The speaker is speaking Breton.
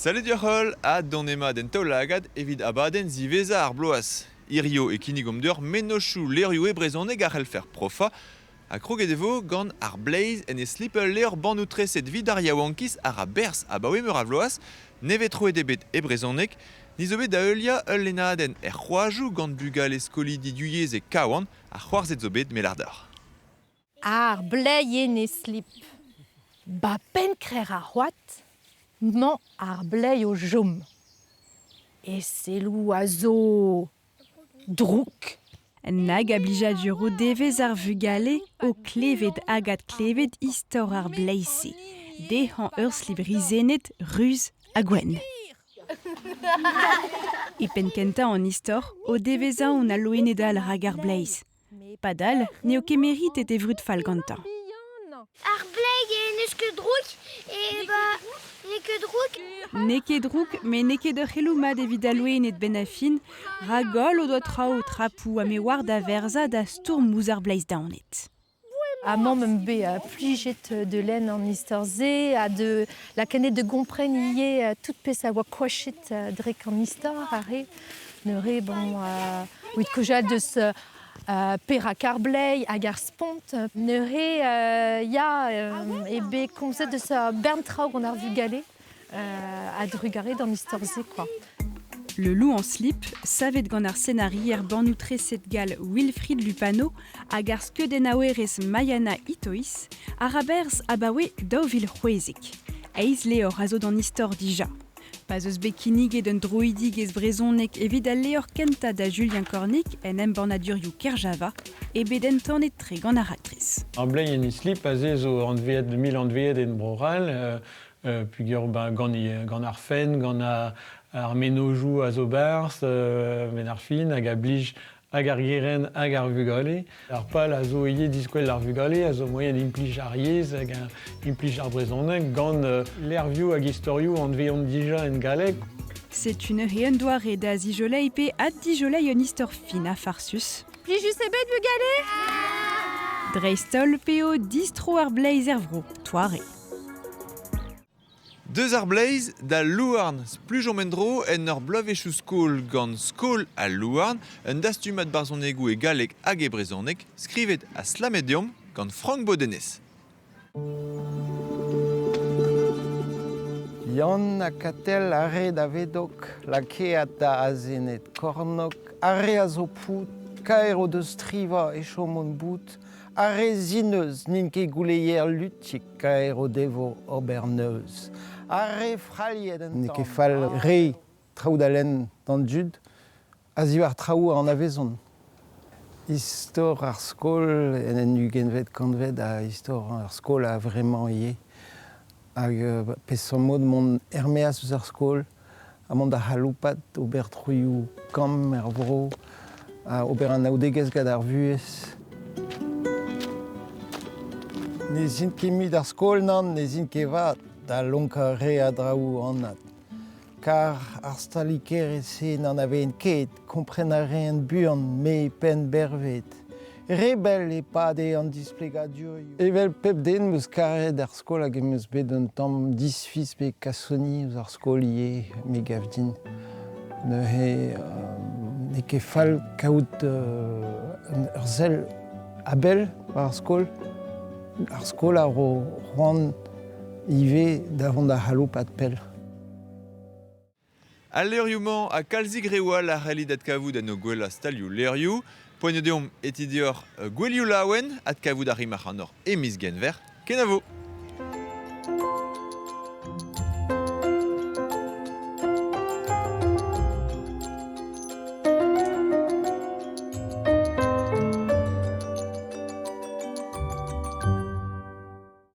Salut deoc'h-holl ha donemat en taol-lagad evit abadenn ziwezhañ ar bloaz. Hirio e kinnigomp deoc'h mennozhioù levrioù e brezhoneg a c'hellfer profañ ha kroget e vo gant Ar bleiz en e slip ul levr bannoù-treset evit ar yaouankiz a ra berzh abaoe meur a vloaz. Nevez troet eo bet e brezhoneg. Ni zo bet da heuliañ ul lennadenn er c'hoajoù gant bugale skolidi divyezhek Kawan ha c'hoarzhet zo bet me lâr deoc'h. Ar bleiz en e slip. Ba penn-krec'h ar c'hoad 'mañ ar bleiz o chom. E selloù a zo drouk. Nag a blijadur o devez ar vugale o klevet hag adklevet istor ar bleiz-se, dezhañ ur slip rizennet ruz ha gwenn. E penn-kentañ an istor o devez aon al loened all rak ar bleiz. Padal n'eo ket meritet e vrud fall gantañ. Ar bleiz n'eus ket drouk e ba n'eo ket drouk. N'eo ket drouk, met n'eo ket ur c'heloù mat evit al loened benn ar fin, rak holl o doa traoù trapoù ha me oar da verzañ da stourm ouzh ar bleiz daonet. Amañ meump bet plijet de lenn an istor-se ha de lakaat de gompren ivez tout pezh a oa koachet drek an istor aze. Neuze bon evit kaozeal deus perak ar bleiz hag ar spont. Neuze ya eo bet komzet deus ur bern traoù gant ar vugale a-drugarez d'an istor-se quoi. Le loup en slip, savet gant ar senarier bannoù-treset gall Wilfried Lupano hag ar skeudennaouerez Maiana Itoiz, a ra berzh abaoe 2016. Eizh levr a zo d'an istor dija. Pa 'z eus bet kinniget un droidigezh brezhonek evit al levr kentañ da Julien Cornic en embannadurioù Kerjava, eo bet entanet-tre gant ar raktres. Ar bleiz en e slip aze zo anveet mil anveet en Bro-C'hall, peogwir gant, gant ar fenn, gant ar mennozhioù a zo 'barzh, 'benn ar fin, hag a blij hag ar gerent hag ar vugale. Ar pal a zo ivez diskwel ar vugale a zo moaien implij ar yezh hag implij ar brezhoneg gant levrioù hag istorioù anveont dija en galleg. Setu neuze un doare da zijoleiñ pe addijoleiñ un istor fin ha farsus. Plijus eo bet bugale? Dreist-holl p'eo distro ar bleiz er vro, toare. Deus ar bleiz d'al louarn, splujomp en-dro en ur bloavezhioù-skol gant Skol al Louarn, un dastumad barzhonegoù e galleg hag e brezhoneg, skrivet ha slammet deomp gant Frank Bodenez. Yann ha Katell a red a-vedok, lakaet da azened kornok, ar re a zo pout, kaer o deus strivañ e chomont bout, Ar re zineuz n'int ket gouleier lutik kaer o devo ober neuz. Ar re frailhet un N'eo ket fall re traoù da lenn d'an dud a-ziwar traoù a anavezont. Istor ar skol en en ugentvet kantved ha istor ar skol a-vremañ ivez. Hag peseurt mod mont er-maez eus ar skol ha mont da c'haloupat, ober troioù kamm er vro, ha ober anaoudegezh gant ar vuhez. Ne zin ket mui d'ar skol, nann, ne zin ket 'vat, da lonkañ re a draoù anat. Kar ar stalikerez-se n'anaveen ket, kompren a raen buan, me penn-bervet. Re bell e pade an displegadurioù. Evel pep den 'm eus karet ar skol hag em eus bet un tamm disfiz pe kasoni ouzh ar skol ivez, me gav din. Neuze n'eo ket fall kaout ur sell a-bell war ar skol. Ar skol a ro c'hoant ivez da vont da c'haloupat pell. Al levrioù-mañ ha kalzik reoù all a c'hellit adkavout en o gwellañ stalioù levrioù. Poent eo deomp e ti deoc'h gouelioù laouen, adkavout a rimp ac'hanoc'h e miz Genver. Kenavo!